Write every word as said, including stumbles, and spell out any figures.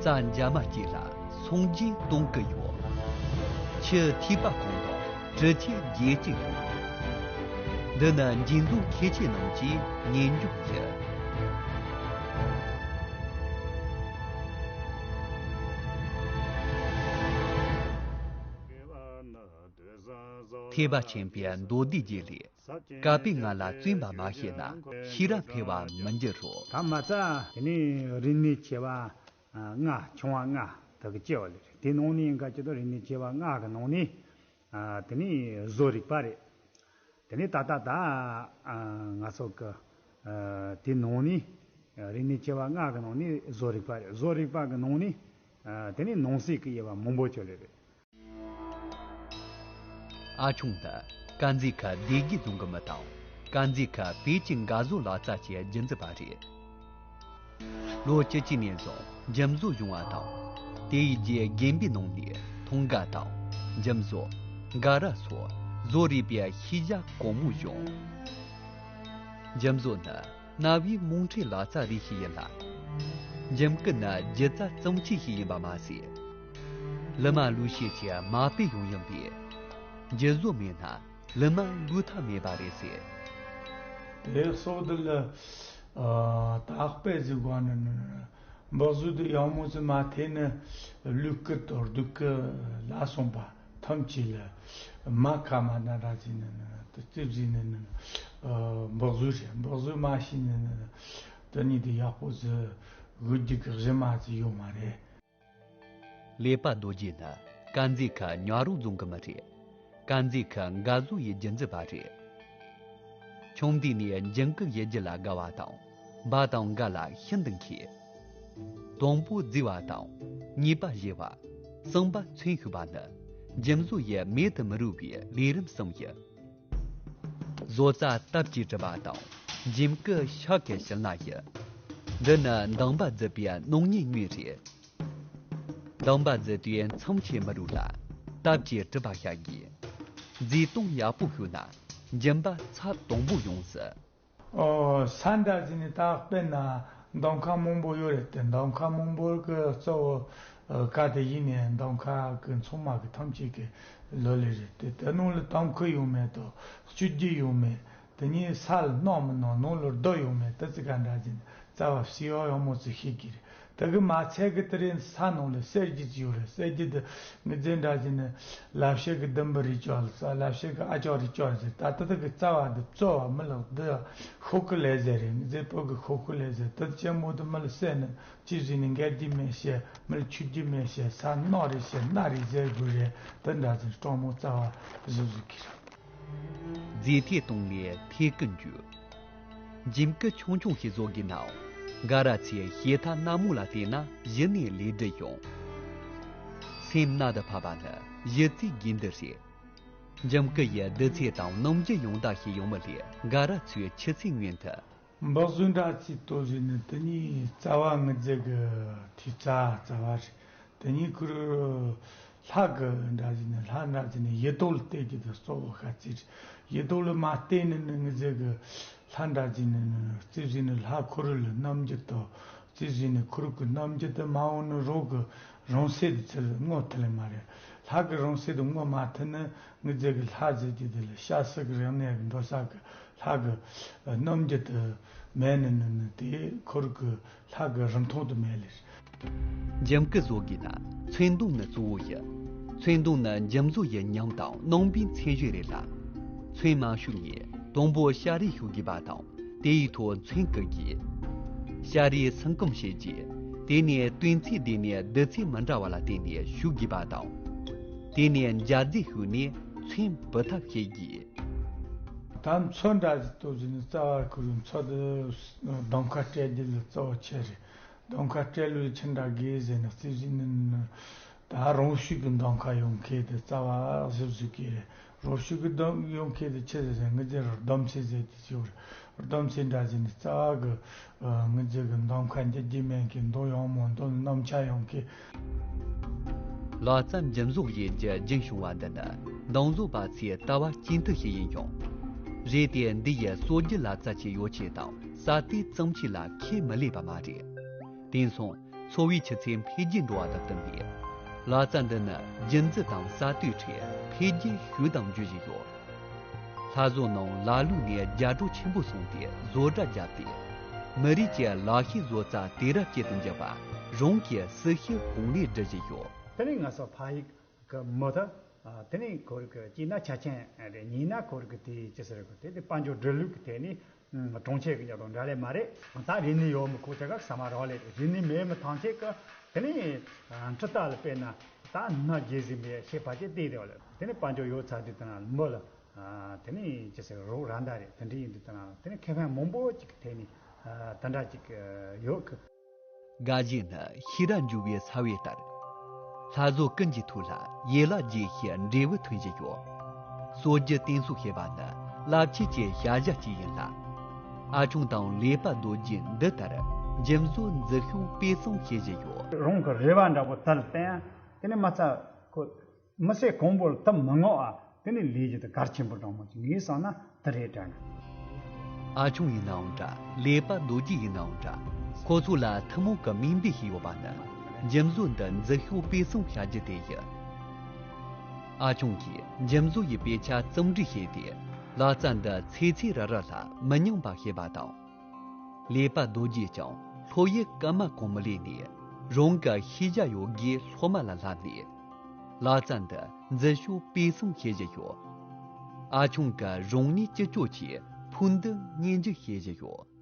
རྩྭ་འཇའ་མ་སྐྱེས་ལ་སངས་རྒྱས་སྟོང་སྐུ་ཡོད། ཆུ་ཐིགས་པ་གང་དང་གྲུ་ཆད་བརྒྱད་ཅུ་ཡོད། འདི་ནི་འཇིག་རྫོང་ཁྱད་ཆོས་རྣམས་ཀྱི་ཉེ་འཇོག་ཡིན། ཐེག་པ་ཆེན་པོའི་མདོ་སྡེ་རྒྱུད་ལས། བཀའ་པོད་ལྔ་ལ་བརྩོན་པ་མ་བྱས་ན་ཤེས་རབ་འཕེལ་བར་མི་འགྱུར་རོ། ད་མ་རྩ་དེ་ནས་རིག་གནས་ཆེ་བ་ལྔ་ཆུང་བ་ལྔ་དག་གི་སྐྱེ་བ་ལས་རེད། དེ་ནང་ནས་ཡིན་ཁ་ཅི་ཏོ་རིག་གནས་ཆེ་བ་ལྔ་གི་ནང་ནས་དེ་ནས་བཟོ་རིག་པ་རེད། དེ་ནས་ད་ལྟ་ད་ང་ཚོ་གི་དེ་ནང་ནས་རིག་གནས་ཆེ་བ་ལྔ་གི་ནང་ནས་བཟོ་རིག་པ་རེད། བཟོ་རིག་པ་གི་ནང་ནས་དེ་ནས་ནང་གསེས་ཀྱི་དབྱེ་བ་མང་པོ་ཅིག་ལས་རེད། ཨ་ཆུང་ནི་དཀར་མཛེས་ཁུལ་སྡེ་དགེ་རྫོང་གི་མི་དང་། དཀར་མཛེས་ཁུལ་བོད་ཀྱི་འགའ་བཟོ་ལག་རྩལ་གྱི་རྒྱུན་འཛིན་པ་རེད། ལོ་བཅུ་གཅིག་ནས་བཟུང་འཇིམ་བཟོ་སྦྱོང་བ་དང་། དེ་ཡི་རྗེས་དགོན་པའི་ནང་ནས་ཐང་ག་དང་འཇིམ་བཟོ། འགའ་ར་སོགས་བཟོ་རིག་པའི་ཤེས་བྱ་གོང་མོ་སྦྱོང་། འཇིམ་བཟོ་ནི་གནའ་བོའི་མོ་ཊའི་ལག་རྩལ་རིགས་ཤིག་ཡིན་ལ། འཇིམ་སྐུ་ནི་སྒྱུ་རྩལ་བརྩམས་ཆོས་ཤིག་ཡིན་པ་མ་ཟད། ལི་མ་ལུག་ཤེད་ཀྱི་མ་དཔེ་ཡང་ཡིན་པས། འཇིམ་བཟོ་མེད་ན་ལི་མ་ལུག་ཐབས་མེད་པ་རེད་ཟེར། དེ་སོགས་འདི་ལ་ཨ་ད་དཔེ་ཟིག་གོ་ནི་ནི། འབག་བཟོ་དེ་ཡང་མོ་ཚོ་མ་ཐེ་ནི་ལུག་སྐུ་དང་རྡོ་སྐུ་ལ་སོགས་པ་ཐམས་ཅད་ལ་མ་ཁ་མ་ན་ར་ཟིན་ནི་ནི་དེ་རྩིབ་ཟིན་ནི་ནི་ཨ་འབག་བཟོ་རེད། འབག་བཟོ་མ་ཤེས་ནི་ནི་དེ་ནི་དེ་ཡག་པོ་ཟིག་དགོས་རྒྱུ་གི་གཞི་མ་ཟིག་ཡོད་མ་རེད། ཀླད་པ་རྡོ་རྗེ་ནི་དཀར་མཛེས་ཁུལ་ཉ་རོག་རྫོང་གི་མི་རེད། དཀར་མཛེས་ཁུལ་འགའ་བཟོ་ཡི་རྒྱུན་འཛིན་པ་རེད། ཆུང་དུས་ནས་འཇིམ་སྐུ་ཡི་རྒྱུད་ལ་དགའ་བ་དང་འབའ་དང་འགའ་ལ་ཤིན་ཏུ་མཁས། དང་པོ་བརྫིས་པ་དང་གཉིས་པ་བཞེས་པ། གསུམ་པ་ཚོན་ཤུགས་པ་ནི་འཇིམ་བཟོ་ཡི་མེད་དུ་མི་རུང་བའི་ལས་རིམ་གསུམ་ཡིན། བཟོ་རྩལ་སྟབས་ཀྱིས་གྲུབ་པ་དང་འཇིམ་སྐུ་ཕྱག་གིས་བྱིན་ན་ཡིན། འདི་ནི་འདམ་པ་བརྫིས་པའི་སྣང་བརྙན་དངོས་རེད། འདམ་པ་བརྫིས་དུས་མཚམས་ཆད་མི་རུང་ལ་སྟབས་ཀྱིས་གྲུབ་པ་བྱ་དགོས། བརྫིས་སྟངས་ཡག་པོ་ཤེས་ན་འཇིམ་པ་ཚད་དང་པོ་ཡོང་སྲིད། ཨོ། ས་འདྲ་ཟིག་ནས་ད་དཔེར་ན་འདམ་ཁ་མང་པོ་ཡོད་རེད་དེ། འདམ་ཁ་མང་པོ་གི་གཙོ་བོ་ཨ་ག་དེ་ཡིན་ནས་འདམ་ཁ་གི་ཚང་མ་གི་ཐམས་ཅད་ཀྱི་ལོ་ལེ་རེད་དེ། དེ་ནང་ལ་དམ་ཁུ་ཡོང་མེད་དོ་བཅུད་རྒྱུ་ཡོང་མེད། དེ་ཉིད་ས་ལ་སྣང་མི་སྣང་། ནང་ལ་རྡོ་ཡོང་མེད། དེ་ཙི་ག་འདྲ་ཟིག་ནས་རྩ་བ་བསིལ་བ་ཡང་མོ་ཚོ་ཤེས་ཀྱི་རེད། དེ་གི་མ་ཚད་གི་དེ་རིང་ས་ནང་ལ་གསེར་གྱི་ཅི་ཡོད་རེད། གསེར་གྱི་དེ་ངི་རྫས་འདྲ་ཟིག་ནི་ལ་ཕྱི་གི་ལྡུམ་བུ་རེ་ཅོག་ལ་ས་ལ་ཕྱི་གི་ཨ་ཅོག་རེ་ཅོག་ཟེར། ད་ལྟ་དེ་གི་རྩ་བ་འདི་གཙོ་བ་མི་ལག་འདི་ཤོག་གུ་ལས་ཟེར་རེད། ངི་རྫས་བོད་གི་ཤོག་གུ་ལས་ཟེར། དེ་ཅན་མོ་དེ་མི་ལ་གསེར་ནི་ཅི་ཟིག་ནི་འགལ་གྱི་མེད་ཤེ། མི་ལ་ཆུད་ཀྱི་མེད་ཤེ། ས་སྣ་རེ་ཤེ་སྣ་རེ་ཟེར་དགོས་རེད། དེ་འདྲ་ཟིག་སྤྲང་མོ་རྩ་བ་བཟོ་བཟོ་གི་རེད། རྫས་ཐེ་གཏོང་ནས་ཐེ་གི་འཇུག་འཇིམ་སྐུ་ཆུང་ཆུང་ཞིག་བཟོ་དགོས་ནའང་འགའ་ར་ཚོས་ཞེ་ཐག་སྣ་མོ་ལ་བལྟས་ན་གཞི་ནས་ལས་སྒྲིབ་ཡོང་། སེམས་རྣལ་དུ་ཕབ་པ་ནི་གཞི་རྩའི་དགོས་འདུན་རེད། འཇིམ་སྐུ་ཡི་བསྡུ་ཚད་དང་སྣུམ་འགྱུར་ཡང་དག་ཞིག་ཡོང་མི་ལས་འགའ་ར་ཚོས་ཆུ་ཚད་སྔོན་དུ། འབག་བཟོ་འདྲ་ཚིག་ཏོ་ཟིག་ནི་དེ་ཉིད་རྩ་བ་ངི་རྫས་གི་ཐིག་རྩ་རྩ་བ་རེད། དེ་ཉིད་ཁུར་ལྷ་གི་འདྲ་ཟིག་ནི་ལྷ་འདྲ་ཟིག་ནི་ཡི་དྭགས་ལ་བལྟས་ཀྱི་དེ་གཙོ་བོ་ཤ་ཚིག་རེད། ཡི་དྭགས་ལ་མ་བལྟས་ནི་ནི་ངི་རྫས་གི་ལྷ་འདྲ་ཟིག་ནི་ནི་རྩིབ་ཟིག་ནི་ལྷ་ཁོ་རུ་ལ་རྣམ་འགྱུར་དང་རྩིབ་ཟིག་ནི་ཁོ་རུ་གི་རྣམ་འགྱུར་དུ་མ་འོང་ནི་རོགས་གི་རང་སེམས་དེ་ཚུར་ངོ་ཐུལ་ལེ་མ་རེད། ལྷ་གི་རང་སེམས་དེ་ངོ་མ་ཐུལ་ནི་ངི་རྫས་གི་ལྷ་ཟེར་གྱི་དེ་ལ་ཤ་སུ་གི་རིང་ནས་འགྲོ་ས་གི་ལྷ་གི་རྣམ་འགྱུར་དུ་མེད་ནི་ནི་ནི་དེ་ཁོ་རུ་གི་ལྷ་གི་རིན་ཐང་དུ་མེད་ལེ། འཇིམ་སྐུ་བཟོ་དགོས་ན་ཚོན་མདོག་ནི་གཙོ་བོ་ཡིན། ཚོན་མདོག་ནི་འཇིམ་བཟོ་ཡི་ཉམས་དང་རྣམ་པའི་མཚན་གཞི་རེད་ལ། ཚོན་མ་ཞུགས་ནས་དང་པོ་ཤ་རུས་ཞུགས་དགོས་པ་དང་དེ་ཡི་ཐོག་ཚོན་བཀུག་དགོས། ཤ་རུས་སིམ་སྐམ་བྱས་རྗེས་དེ་ནས་བཏོན་ཚད་དེ་ནས་བསྡུ་ཚད་མི་འདྲ་བ་ལ་བརྟེན་ནས་ཞུགས་དགོས་པ་དང་། དེ་ནས་འཇའ་རྫས་ཞུགས་ནས་ཚོན་འབུད་ཐབས་བྱེད་དགོས། ད་མཚོ་འདྲ་ཞིག་ཏོ་ཟིག་ནི་རྩ་བ་ཁུར་མཚོ་དེ་འདམ་ཁ་སྤྲད་རྒྱུ་ལ་གཙོ་བོ་ཆེ་རེད། འདམ་ཁ་སྤྲད་ལུགས་ཆི་འདྲ་དགོས་ཟེར་ན་རྩིབ་ཟིག་ནི་ནི་ད་རང་ཤུགས་ཀྱི་འདམ་ཁ་ཡོང་མཁན་དེ་རྩ་བ་གཟིབ་གཟིབ་ཀྱི་རེད། རང་ཤུགས་ཀྱི་འདམ་ཡོང་མཁན་དེ་ཆི་ཟེར་ཟེར་ངི་ཟེར་རྡོ་མཚོན་ཟེར་གྱི་ཞིག་རེད། རྡོ་མཚོན་འདྲ་ཟིག་ནི་རྩ་བ་གི་ངི་ཟེར་གི་འདམ་ཁ་འགྱུར་རྒྱུ་མེད་མཁན་འདམ་ཡང་མོ་འདམ་གནམ་ཆ་ཡོང་མཁན། ལག་རྩལ་འཇིམ་བཟོ་ཡི་རྒྱུ་རྒྱུན་བྱུང་བ་འདི་ནི་འདམ་བཟོ་པ་ཚོའི་ལྟ་བ་གཅིག་མཐུན་ཞིག་ཡིན་ཀྱང་། རེད་དེ་འདི་ཡི་སྲོལ་རྒྱུན་ལག་རྩལ་གྱི་ཡོ་བྱད་དང་ས་དེའི་བརྩམས་ཆོས་ལ་ཁས་མི་ལེན་པ་མ་རེད། དེང་སང་ འཚོ་བའི་ཆུ་ཚད་འཕེལ་རྒྱས་འགྲོ་བ་དང་བསྟུན་པས། ལ་རྩྭ་འདི་ནི་རྒྱུན་འཛིན་དང་གསར་གཏོད་ཁྲོད་འཕེལ་རྒྱས་ཤུགས་དང་འགྱུར་བཞིན་ཡོད། ལྷ་བཟོ་ནང་ལ་ལུག་ནས་རྒྱ་གྲོ་ཆེན་པོ་བཟུང་སྟེ་བཟོ་གྲྭ་བརྒྱབ་སྟེ། མི་རིགས་ཀྱི་ལག་ཤེས་བཟོ་རྩལ་དུས་རབས་ཅན་དུ་འགྱུར་བ་རང་གི་སྲི་ཞུའི་དཔུང་ལས་སྒྲུབ་བཞིན་ཡོད། དེ་ནས་ང་ཚོ་ཕ་ཡུལ་གི་མི་དེ། ཨ། དེ་ནས་ཁོ་རང་གི་གཅིག་ན་ཆ་རྐྱེན་རེད། གཉིས་ན་ཁོ་རང་གི་དེའི་ཅི་ཟེར་གི་དེ་དེ་དཔལ་འབྱོར་འགྲོ་ལུགས་ཀྱི་ཐད་ནས། ཨ། གྲོང་ཁྱེར་གྱི་ཉག་དང་འདྲ་ལེ་མ་རེད། ད་རིག་གནས་ཡོད་མི་ཁོ་ཅག་ག་ས་མ་རག་ལེ་རེད། རིག་གནས་མེད་མི་ཐམས་ཅད་ཀྱི་དེ་ནས། ཨ། འཕྲུལ་རྟ་ལ་དཔེར་ན་ད་སྣ་བརྒྱད་ཟིན་པའི་ཤེས་པ་ཅིག་བལྟས་དེ་བ་ལ། དེ་ནས་དཔལ་འབྱོར་ཡོད་ཚར་དུས་དེ་ན་མི་ལ། ཨ། དེ་ནས་ཅི་ཟེར་རོགས་ར་མདའ་རེད། དེ་འདྲ་ཡིན་དུས་དེ་ན་དེ་ནས་ཁེ་ཕན་མང་པོ་ཅིག་གི་ཐད་ནས། ཨ། དེ་འདྲ་ཅིག་ཡོད་གི། དགའ་བཞིན་ནི་ཤེས་རབ་འཇུ་བའི་ས་བོན་ལྟར། ལྷ་བཟོ་ཀུན་གྱི་ཐུགས་ལ་ཡན་ལག་བརྒྱད་ཀྱི་འབྲས་བུ་ཐོན་བཞིན་ཡོད། སྲོལ་རྒྱུན་བསྟེན་གསོ་ཞེས་པ་ནི་རླབས་ཆེན་གྱི་བྱ་གཞག་ཅིག་ཡིན་ལ། ཨ་ཆུང་དང་ལེགས་པ་རྡོ་རྗེས་འདི་ལྟར་འཇིམ་བཟོ་མཛེས་ཤིང་སྤུས་གཙང་བྱེད་བཞིན་ཡོད། རང་གི་རེ་བ་འདྲ་པོ་དལ་བསྟན། དེ་ནས་མ་རྩ་ཁོ། མི་ཚེ་གང་པོར་ཐུབ་མི་ངོ་ཨ། དེ་ནི་ལས་ཀྱི་དེ་གལ་ཆེན་པོ་འདྲ་མོ་ཅིག་ངས་བསམ་ན་དེ་རེད་དྲན། ཨ་ཆུང་ཡིན་ནའང་འདྲ། ལེགས་པ་རྡོ་རྗེ་ཡིན་ནའང་འདྲ། ཁོ་ཚོ་ལ་ཐུན་མོང་གི་མིང་འདི་ཞིག་ཡོད་པ་ནི་འཇིམ་བཟོ་འདི་མཛེས་ཤིང་སྤུས་གཙང་བྱ་རྒྱུ་དེ་ཡིན། ཨ་ཆུང་གིས་འཇིམ་བཟོ་ཡི་དཔེ་ཆ་རྩོམ་སྒྲིག་བྱས་ཏེ། ལག་རྩལ་འདི་ཚེ་ཚེ་རབས་རབས་ལ་མི་ཉམས་པ་བྱེད་པ་དང་། ལེགས་པ་རྡོ་རྗེས་ཀྱང་སློབ་ཡུལ་ཀརྨ་གོང་མ་ལས་ནས་རང་གི་ཤེས་བྱ་ཡོད་དགུའི་སློབ་མ་ལ་བསླབས་ནས། ལག་རྩལ་འདི་མཛེས་ཤིང་སྤུས་གཙང་བྱེད་བཞིན་ཡོད། ཨ་ཆུང་གི་རང་ཉིད་ཅི་ལྕོགས་ཀྱིས་ཕུགས་འདུན་སྙིང་བཅུད་བྱེད་བཞིན་ཡོད།